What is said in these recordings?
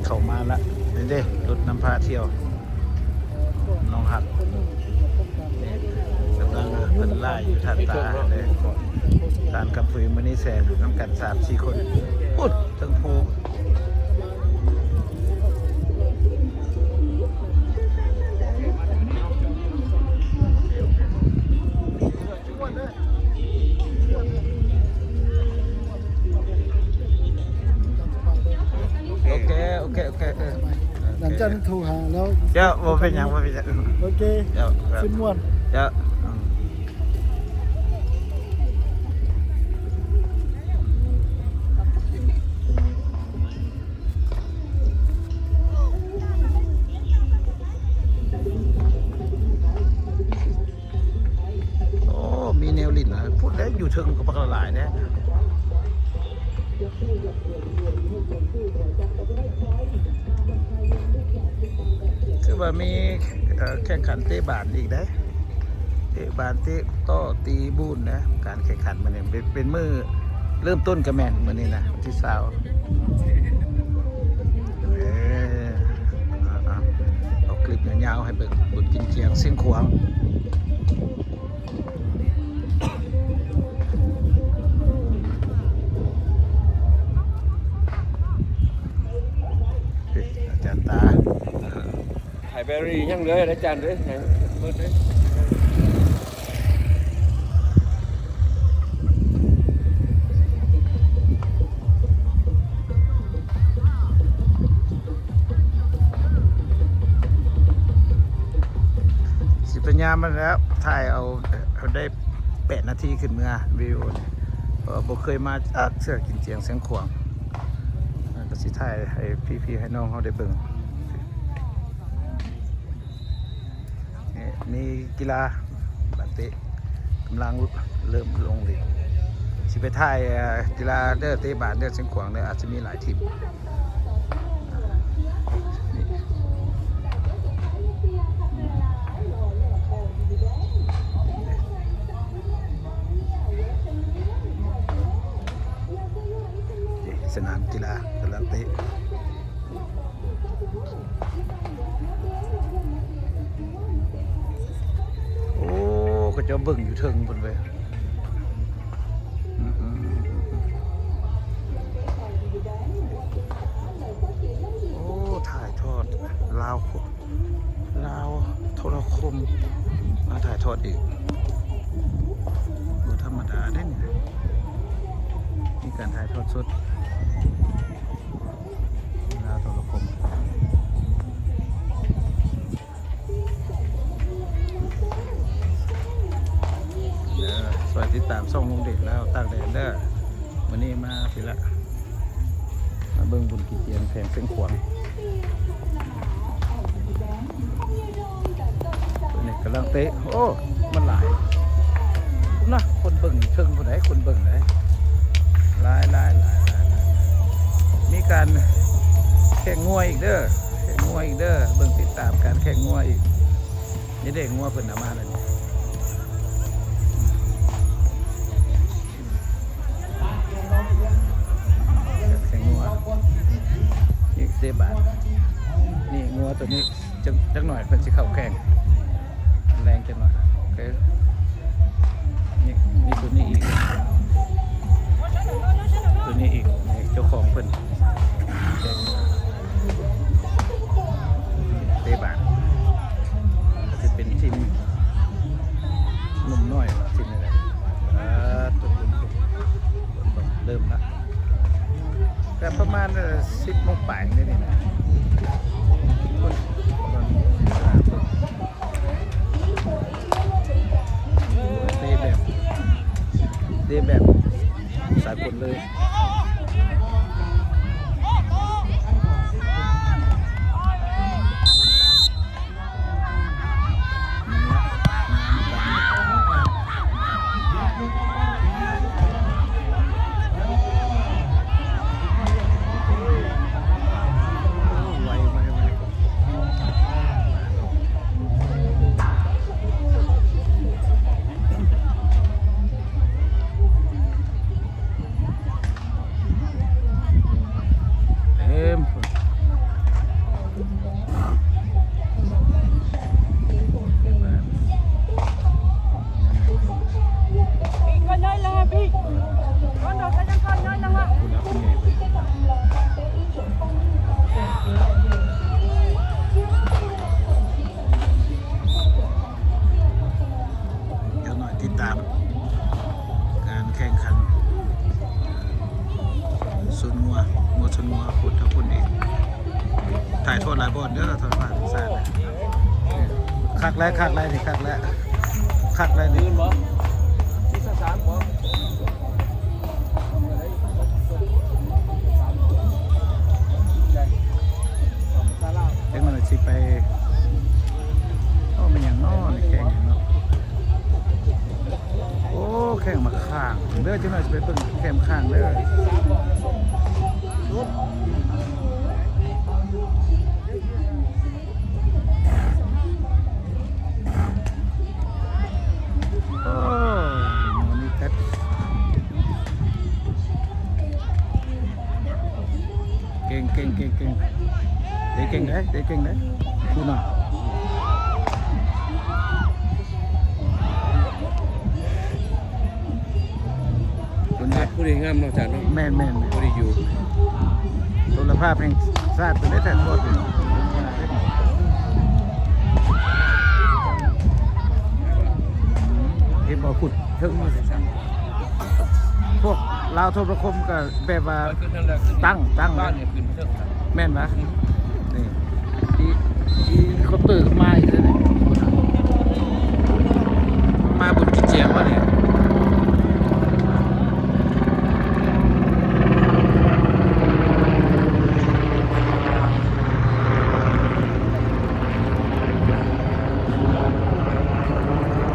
ເຂົ້າມາລະ ນີ້ເດ້ ລົດນຳພາທ່ຽວ ນ້ອງຮັກ ນີ້ ກຳລັງເພິ່ນລາຍຢູ່ທ່ານຕາເດ້ ທ່ານກຳປຸຍ ມະນີແສນ ນຳກັນສາມສີ່ຄົນ ພຸ້ນ ເທິງພູ. ໂອເຄ ໂອເຄ ໂອເຄ ເອີ ຫຼັງຈາກນັ້ນໂທຫາແລ້ວ. ເຈົ້າ ບໍ່ເປັນຫຍັງ ບໍ່ເປັນຫຍັງ. ໂອເຄ ເຈົ້າ ຊິມ່ວນ ເຈົ້າ ອືມ. ໂອ້ ມີແນວຫຼິ້ນນະ ພຸ້ນແຫຼະ ຢູ່ເທິງກໍບັກຫຼາຍແທ້. ຄືວ່າມີ ເອີ ແຂ່ງຂັນເຕະບານອີກເດ້ ເຕະບານ ເຕະຕໍ່ ຕີບູນນະ. ການແຂ່ງຂັນມື້ນີ້ເປັນ ເປັນມື້ເລີ່ມຕົ້ນກະແມ່ນມື້ນີ້ນະ ວັນທີຊາວ. ເອີ ເອົາ ເອົາຄລິບຍາວໆໃຫ້ເບິ່ງ ບຸນກິນຈຽງຊຽງຂວາງ. ອາຈານຕາ ໄລບຣາຣີຍັງເຫຼືອ ອາຈານເອີຍ ຍັງເບິດເລີຍ. ຊິພະຍາຍາມມັນແລ້ວ ຖ່າຍເອົາ ເອົາໄດ້ແປດນາທີຂຶ້ນເມືອ ວິວນີ້ ເພາະວ່າບໍ່ເຄີຍມາຈັກເທື່ອ ກິນຈຽງຊຽງຂວາງ. ກໍຊິຖ່າຍໃຫ້ພີ່ໆ ໃຫ້ນ້ອງເຮົາໄດ້ເບິ່ງ. ນີ້ມີກິລາບານເຕະ ກຳລັງເລີ່ມລົງຫຼິ້ນ ຊິໄປຖ່າຍ ເອີ ກິລາເດີ ເຕະບານເດີ ຊຽງຂວາງເດີ ອາດຈະມີຫຼາຍທີມ. ນີ້ ສະໜາມກິລາກຳລັງເຕະ. ໂອ້ ເຂົາເຈົ້າເບິ່ງຢູ່ເທິງພຸ້ນເວີຍ. ອືມໆ ໂອ້ ຖ່າຍທອດລາວ ລາວໂທລະຄົມ ມາຖ່າຍທອດອີກ ບໍ່ທຳມະດາເດ້ນີ້ ມີການຖ່າຍທອດສົດ ລາວໂທລະຄົມ. ເດີ ຊ່ວຍຕິດຕາມຊ່ອງລຸງເດດລາວຕ່າງແດນເດີ ມື້ນີ້ມາພີ້ລະ ມາເບິ່ງບຸນກີ່ຈຽງແຂວງຊຽງຂວາງ. ຕົວນີ້ກຳລັງເຕະ ໂອ້ ມັນຫຼາຍນະ ຄົນເບິ່ງເທິງພຸ້ນໃດ໋ ຄົນເບິ່ງໃດ໋ ຫຼາຍໆໆໆ. ມີການແຂ່ງງົວອີກເດີ ແຂ່ງງົວອີກເດີ ເບິ່ງຕິດຕາມການແຂ່ງງົວອີກ. ນີ້ເດ້ ງົວເພິ່ນເອົາມາແລ້ວນີ້ ແຂ່ງງົວ ນີ້ເຕະບານ ນີ້ງົວຕົວນີ້ ຈັກ ຈັກໜ້ອຍເພິ່ນຊິເຂົ້າແຂ່ງ ແລງຈັກໜ້ອຍ. ໂອເຄ ນີ້ ມີຕົວນີ້ອີກ ຕົວນີ້ອີກ ນີ້ເຈົ້າຂອງເພິ່ນ ເຕະບານ ຊິເປັນທີມໜຸ່ມນ້ອຍ ທີມນີ້ແຫຼະ. ເອີ ຕົວເລີ່ມລະ ກໍປະມານ ເອີ ສິບໂມງປາຍນີ້ນະ ເຕະແບບ ເຕະແບບສາກົນເລີຍ. ໂ ຫຼາຍໂທດຫຼາຍບ່ອນເດີ ໂທດຫຼາຍສາຍ. ຄັກແລ້ວ ຄັກແລ້ວນີ້ ຄັກແລ້ວ ຄັກແລ້ວນີ້. ຈັກໜ່ອຍຊິໄປ ໂອ້ ແມ່ນຫຍັງນໍ ນີ້ແຂ່ງຫຍັງນໍ? ໂອ້ ແຂ່ງໝາກຂ່າງເດີ ຈັກໜ່ອຍຊິໄປເບິ່ງແຂ່ງໝາກຂ່າງເດີ. ໂອ້ ນີ້ແທ້ ເກັ່ງ ເກັ່ງ ເກັ່ງ ເກັ່ງ ເຕະເກັ່ງເດ້ ເຕະເກັ່ງເດ້ ຄູນາ. ຄົນງາມ ຜູ້ນີ້ງາມເນາະ ອາຈານເນາະ. ແມ່ນໆໆ ຜູ້ນີ້ຢູ່ ໂທລະພາບແຫ່ງຊາດເປັນໄດ້ແທ້ໂພດ. ເຫັນບໍ່ ພຸ້ນເທິງ ພວກລາວໂທລະຄົມກໍແບບວ່າຕັ້ງ ຕັ້ງ ແມ່ນປະ? ນີ້ ອີ ອີເຄາເຕີກໍມາອີກແລ້ວນີ້ ມາບຸນກິນຈຽງວະນີ້.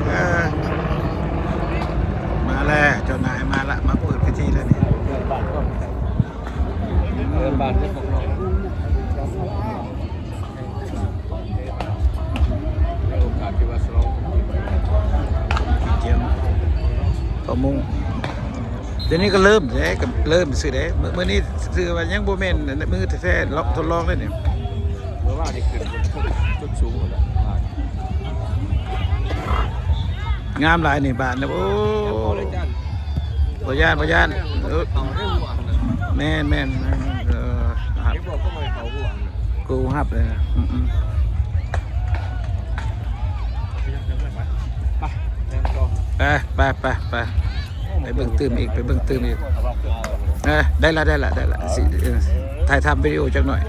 ເອີ ມາແລ້ວ ເຈົ້ານາຍມາລະ ມາເປີດພິທີແລ້ວນີ້. ເດີນບານເດີນບານ ໃນໂອກາດທີ່ວ່າສະຫຼອງປີໃໝ່ ກຽມເກົ້າໂມງ ດຽວນີ້ກໍເລີ່ມເດ້ ກໍເລີ່ມຊື່ເດ້. ມື້ ມື້ນີ້ຊື່ວ່າຍັງບໍ່ແມ່ນມື້ແທ້ໆ ລອກ ທົດລອງເດ້ນີ້. ເມື່ອວານນີ້ຂຶ້ນຈົນສູງພຸ້ນແຫຼະ ງາມຫຼາຍນີ້ບ້ານນະ. ໂອ້ ບໍ່ຢ້ານ ບໍ່ຢ້ານ ເອີ ແມ່ນໆ ເອີ ຮັບ ກູຮັບເລີຍນະ. ອືມໆ ໄປ ໄປ ໄປ ໄປ ໄປເບິ່ງຕື່ມອີກ ໄປເບິ່ງຕື່ມອີກ. ເອີ ໄດ້ລະ ໄດ້ລະ ໄດ້ລະ ຊິ ເອີ ຖ່າຍທຳວິດີໂອຈັກໜ່ອຍ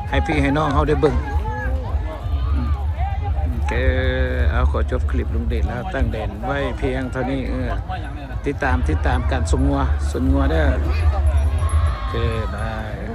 ໃຫ້ພີ່ໃຫ້ນ້ອງເຮົາໄດ້ເບິ່ງ. ອືມ ໂອເຄ ເອົາ ຂໍຈົບຄລິບ ລຸງເດດລາວຕັ້ງແດນໄວ້ພຽງເທົ່ານີ້. ເອີ ຕິດຕາມ ຕິດຕາມການຊົມງົວ ຊົມງົວເດີ. ໂອເຄ ບາຍ.